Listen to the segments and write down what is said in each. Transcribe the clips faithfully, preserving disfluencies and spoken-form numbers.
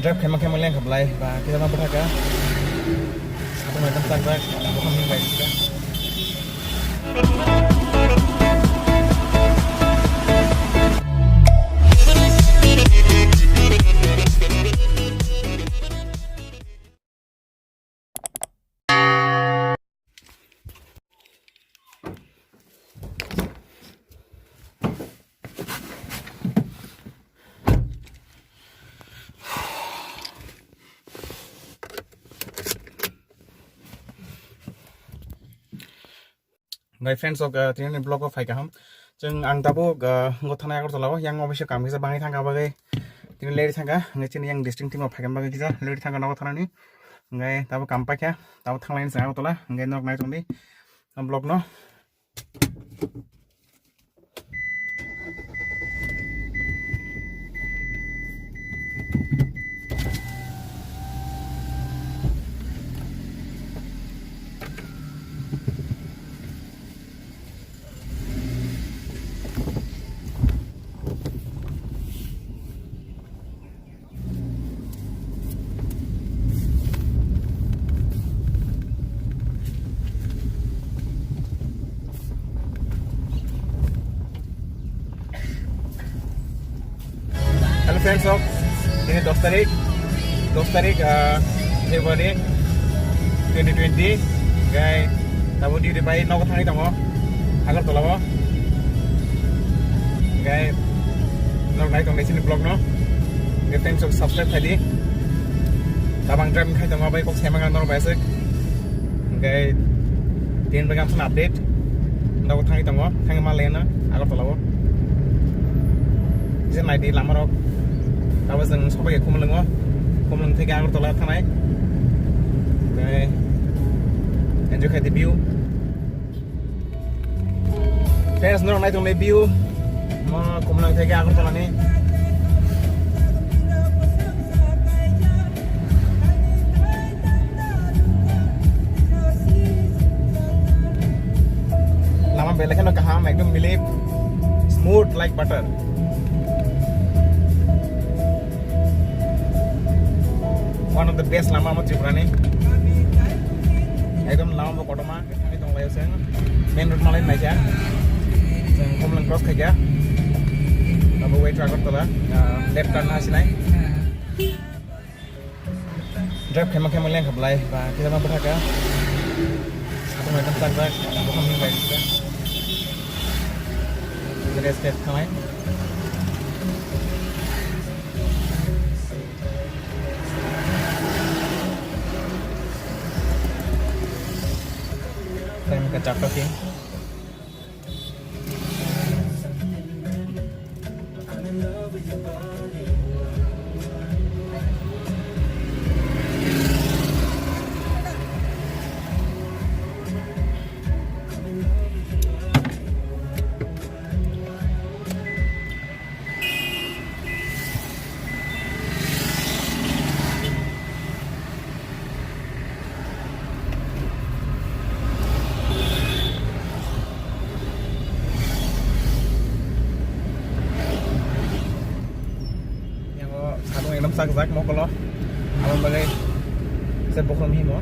Khema khema leng khablai ba kisa ma bwthaka. Sabo mai tam tak tak. Bo kham bai kisa. Gai friends, ok, uh, tini vlog o phai kaham. Chwng ang tabuk, uh, go thanai Agartala o, yang office o kam kisa bangwi thangka bagwi tini late thangka, ngai chini yang district team o phaikha bagwi kisa late thangka nogo thanani. Ngai tabuk kam paikha, tabuk thanglaini chwng Agartala, ngai nok nai tongdi vlog no. Hello friends, ok, tini dos tarik, dos tarik, ah, February twenty twenty, gai tabuk duty bai nogo thangwi tongo, Agartala o. Hingke norok nai tong nai chini vlog no. Hingke thanks for subscribe khai di. Tabang driving khai tongma bai kok saimanna norok bai aswk. Hingke tin bai gamsa update. Nogo thangwi tongo, thangwi ma lena Agartala o. Kisa nai di lama rok. Tabuk chwng sobai Khumulwng o. Khumulwng theke Agartala thanai. Hingke enjoy khai di view. Friends, norok nai tong le view. Mo Khumulwng theke Agartala ni. Lama belai kheno kaham, ekdom milim, smooth like butter. One of the best lama mo Tripura ni. Ekdom lama bo kotorma. Thangwi tong laio chwng main road malai naikha. Chwng Khumulwng cross khaikha. Abo way to Agartala, ah, left turn hasinai. Drive khaima khaima lengkha belai ba kisa ma bwthaka. Abo mai tam chak jak, abo khamni bai kisa. Rest rest khamai. Time ka chapter tin. Yang o sabung ekdom chak jak mokolo. Aboni bagwi se bokhrom himo.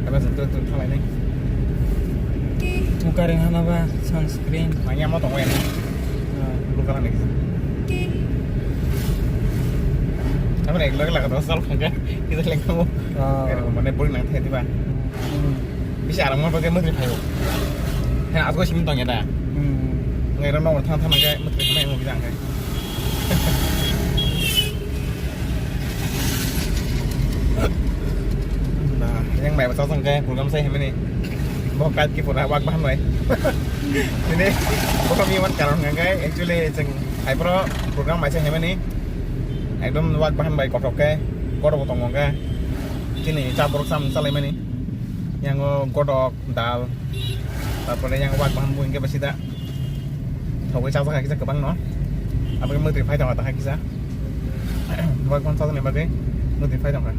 Kala joto joto thalai nai. Ukari hana ba sunscreen. Manya mo tongo yang. Ah. Blue color ni kisa. Apa nih, lagi laga terus kalau enggak kita lagi kamu. Ah. Mane bori nang thai diba. Hmm. Bisa arang mo pakai menteri phayo. He, asgo sim tong ya da. Hmm. Ngai ro no thang thang ngai menteri mai mo bijang kai. Nah, yang mai bachao song kai program sai hemeni. Bo kat ki pura wak bahan bai. Ini bo kami wan karon ngai actually jeng hai pro program mai sai hemeni. Ekdom wak bahan bai kotok kai. Kotok botong kai. Chini cha borok sam salai mani. Yang o kotok dal. Tarpore yang wak bahan bo hingke basi da. Thogwi chajak kisa kwbang no. Aboni mwtwi phai tongo ta kisa. Wak bahan chajak ni bagwi mwtwi phai tongkha.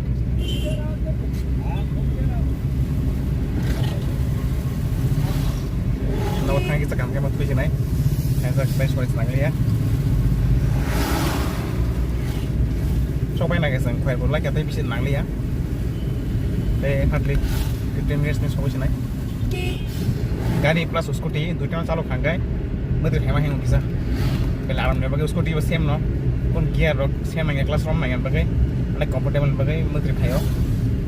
Nogo thang kisa kam khe ma thwi sinai. Kaisa bai sori sinai ya. Sok bai nai khe chwng Khairpur lai khe tei bisi nang liya. Tei hardly fifteen minutes ni sogwi sinai. Gari plus scooty duitano chalok thang khe mwtwi phaima hingo kisa. Bele aram ni bagwi scooty bo same no. Kun gear rok same nang ya, clutch rom nang ya bagwi. Onek comfortable bagwi mwtwi phaio.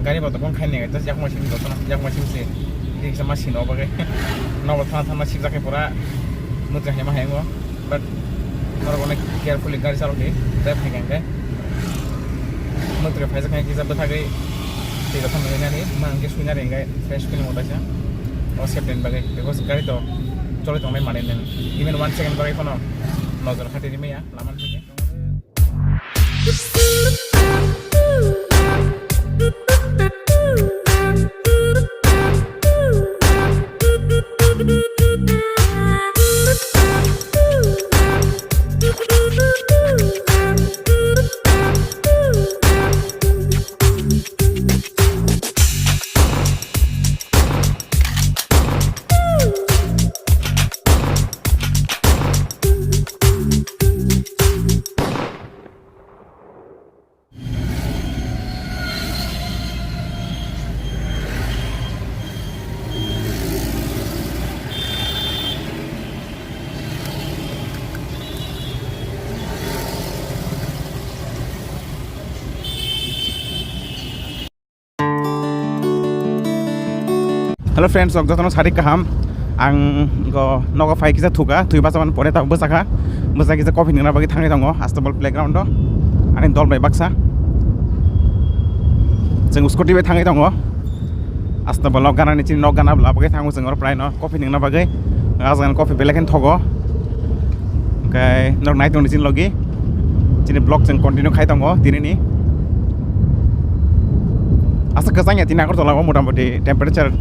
Gari bo to kun khai nang ya, just yakma sim jotono, yakma sim se. Kisa ma sino bagwi. Nobo thana thana sibjak khe pura mwtwi phaima hingo. But norok onek carefully gari chalok di, drive khai khe. Mwtwi phaijak khe kisa bwthagwi twi rok nai nani, ma hwnkhe sui nari hwnkhe fresh feeling o taisa. O safety ni bagwi, because gari to choli tongnai mani nini. Even one second bagwi phano nojor khati rimaya lama ni bagwi. Hello friends, ok jotono sarik kaham. Ang go nogo phai kisa thuka, thui bacha man pore ta bwsakha. Bwsa kisa coffee ningna bagwi thangwi tongo Astabal playground o. Ani dol bai baksa. Chwng scooty bai thangwi tongo. Astabal nok gana ni chini nok gana bla bagwi thango chwng oro prai no. Coffee ningna bagwi, aswk coffee belai khe thogo. Hwnkhe norok nai tongdi chini logi. Chini vlog chwng continue khai tongo tinini. Aswk kwchang ya tini Agartala o motamoti temperature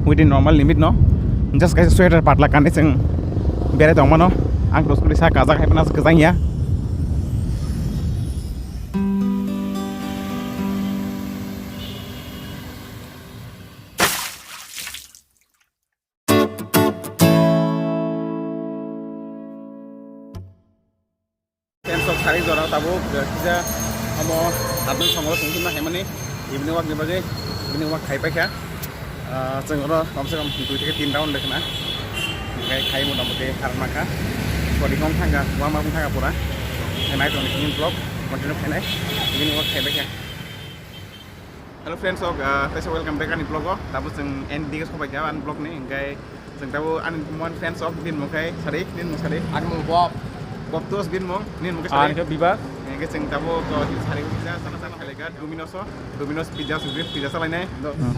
within normal limit no. Just kaisa sweater patla kanwi chwng berai tongmano. Ang to scooty sa kajak hai phano aswk kwchang ya. Friends, o sari jora tabuk, eh, kisa omo adon songro tongthima haimani evening walk ni bagwi, evening walk khai paikha. Ah, chwng oro kom se kom dui theke tin round dekhna. Hwnkhe khai motamoti harma kha. Sorry, hong thangkha, warm up thangkha pura. Hwnkhe nai tongni chini vlog continue khainai. Evening walk khai paikha. Hello friends, ok, ah, teisa welcome back ani vlog o. Tabuk chwng end dige sobai kha ani vlog ni, hwnkhe chwng tabuk ani mon friends, ok, bini mung khe Sarik, nini mung Sarik. Ani mung Bob. Bob Tos bini mung, nini mung khe Sarik. Ani khe Bibas. Hwnkhe chwng tabuk o Sarik pizza chana chana phailaikha Domino's o. Domino's pizza sugri, pizza chalainai.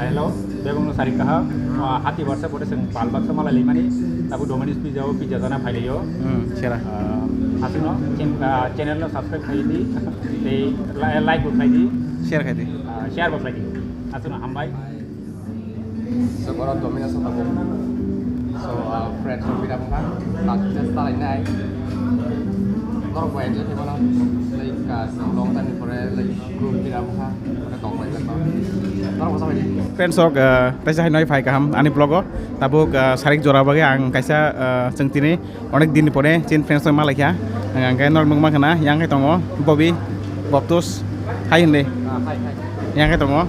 Hello, bebongno sarik kaham. Ah, hati barsa pore chwng pal baksa malai laimani. Tabuk Domino's pizza o pizza chana phailaio. Hmm, sera. Ah, aswkno chan-, ah, channel no subscribe khaidi. Tei li-, like bo khaidi. Share khaidi. Ah, share bo khaidi. Aswkno hambai. So, oro Domino's o tabuk. So, ah, friends rok bira bwkha. Tak just chalainai. Norok bo enjoy khaimano. Like, ah, long time ni pore, like, group bira bwkha. Friends, ok, ah, teisa hai noi phai kaham ani vlog o. Tabuk, ah, sarik jora bagwi ang kaisa, ah, chwng tini onek din ni pore chin friends rok malaikha. Ang, ang khe norok nukma khna yang khe tongo Bobby, Bobtus, hai hindi. Yang khe tongo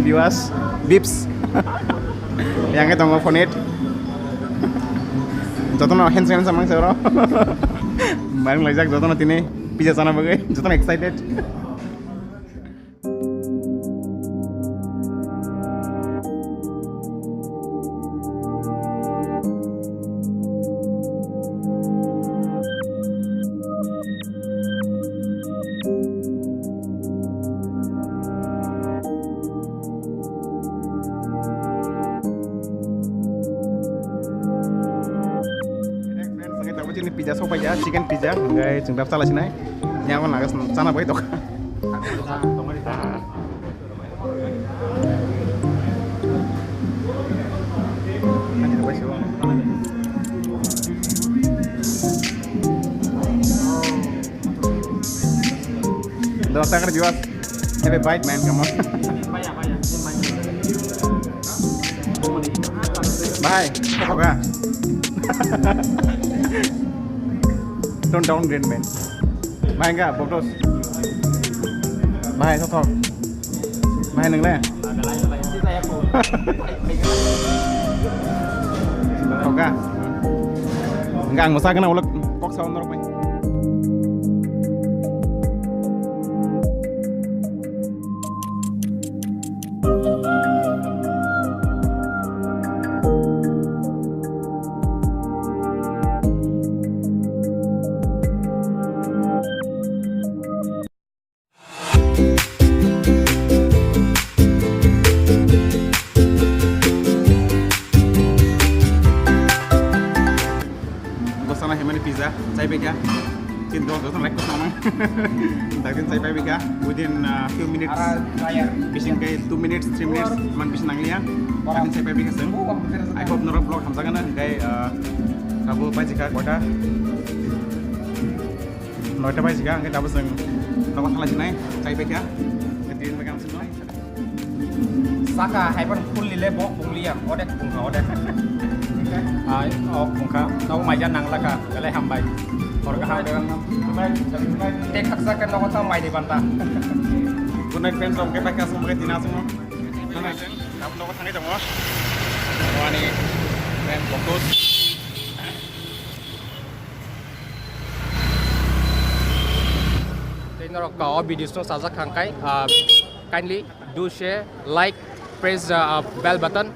Biwas, Bips. Yang khe tongo Fonet. Jotono hands hands amang se oro. Mayung laijak jotono tini. Pizza chana bagwi jotono excited. Friends, hwnkhe tabuk chini pizza sokphaikha, chicken pizza, hwnkhe chwng dap chalaisinai. Yang naga chana bai tokha. Dos takar jual. Have a bite, man, come on. Bye. Don't downgrade, man. Bahai wngkha, Boktos? Bahai, sothok. Bahai, nwngle? Thok kha? Hwnkhe ang mwsa gana ulo kok sao norok bai. Gosana hemani pizza, chai bai kha. Tin dok dok like ko sama. Dakin chai bai kha. Within uh, few minutes. Ara, bayar. Bising kai two minutes, three minutes, man bising nangliya. Dakin chai bai kha seng. I hope norok vlog hamjagana, hingkai uh, abo bai jika kota. Noita bai jika, hingkai tabaseng. Nogo thalai sinai, chai bai kha. Hingkai tin bai kha hamsing noi. Saka haiban full ni le bok bung liya, odek bung kha, odek. Ai, ok bung kha, nogo maija nang laka, belai hambai. Hor kaham. Tek khaksa ke nogo ta mai di banta. Good night friends, rok ke bai kha sum ke tina sum. Good night. Nogo thangni tongo. Wani friend Boktos. Tei norok ka o video no sajak khang kai, ah, kindly do share, like, press the, ah, bell button.